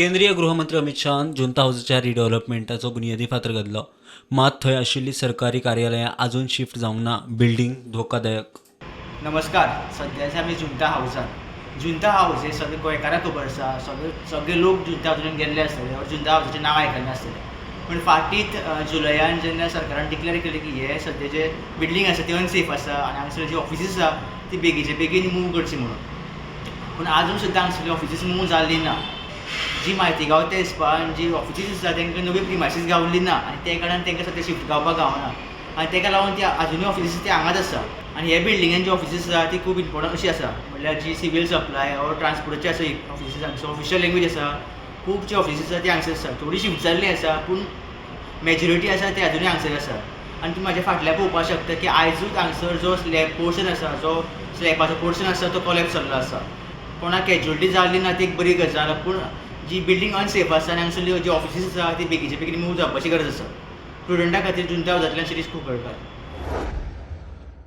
केंद्रीय गृहमंत्री अमित शहान जुंता हाऊसाच्या रिडेव्हलपमेंटाचो बुनियादी फातर घातलो. मात थंय आशिल्ली सरकारी कार्यालयां अजून शिफ्ट जावंक ना. बिल्डिंग धोकादायक. नमस्कार. सद्याचे आमी जुंता हावजान. जुंता हावज हे सगळे गोंयकारांक खबर आसा. सगळे सगळे लोक जुंता हावजान गेल्ले आसतले ओर जुंता हावजाचें नांव आयकल्लें आसतलें. पूण फाटीत जुलयान जेन्ना सरकारान डिक्लेर केलें की हे सद्या जे बिल्डींग आसा ती अनसेफ आसा आनी हांगसर जी ऑफिसीस आसा ती बेगीचे बेगीन मूव करची म्हणून, पूण आजून सुद्दां हांगसरली ऑफिसीस मूव जाल्ली ना. जी म्हायती गावता हिसपान जी ऑफिसीस आसा तांकां नवी प्रिमायसीस गावली ना आनी ते कारणान तांकां सद्या शिफ्ट जावपाक गावना आनी ताका लागून ती आजुनूय ऑफिसीस ती हांगाच आसा. आनी हे बिल्डिंगेन जी ऑफिसीस आसा ती खूब इम्पोर्टंट अशी आसा, म्हणल्यार जी सिवील सप्लाय ओर ट्रान्सपोर्टाची आसा ऑफिसीस, हांगसर ऑफिशियल लँग्वेज आसा, खुबशी ऑफिसीस आसा ती हांगसर आसा. थोडी शिफ्ट जाल्ली आसा पूण मेजॉरिटी आसा ती आजुनूय हांगसर आसा. आनी तुमी म्हाज्या फाटल्यान पळोवपाक शकता की आयजूच हांगसर जो स्लॅब पोर्शन आसा, जो स्लॅबाचो पोर्शन आसा तो कोलॅप्स जाल्लो आसा. कोणाक कॅज्युअलिटी जाली ना ती एक बरी गजाल, पूण जी बिल्डींग अनसेफ आसा आनी हांगसरली जी ऑफिसीस आसा ती बेगीचे बेगीन मूव जावपाची गरज आसा. स्टुडंटा खातीर जुंता हावजांतल्यान शिरीष कुंकळकार.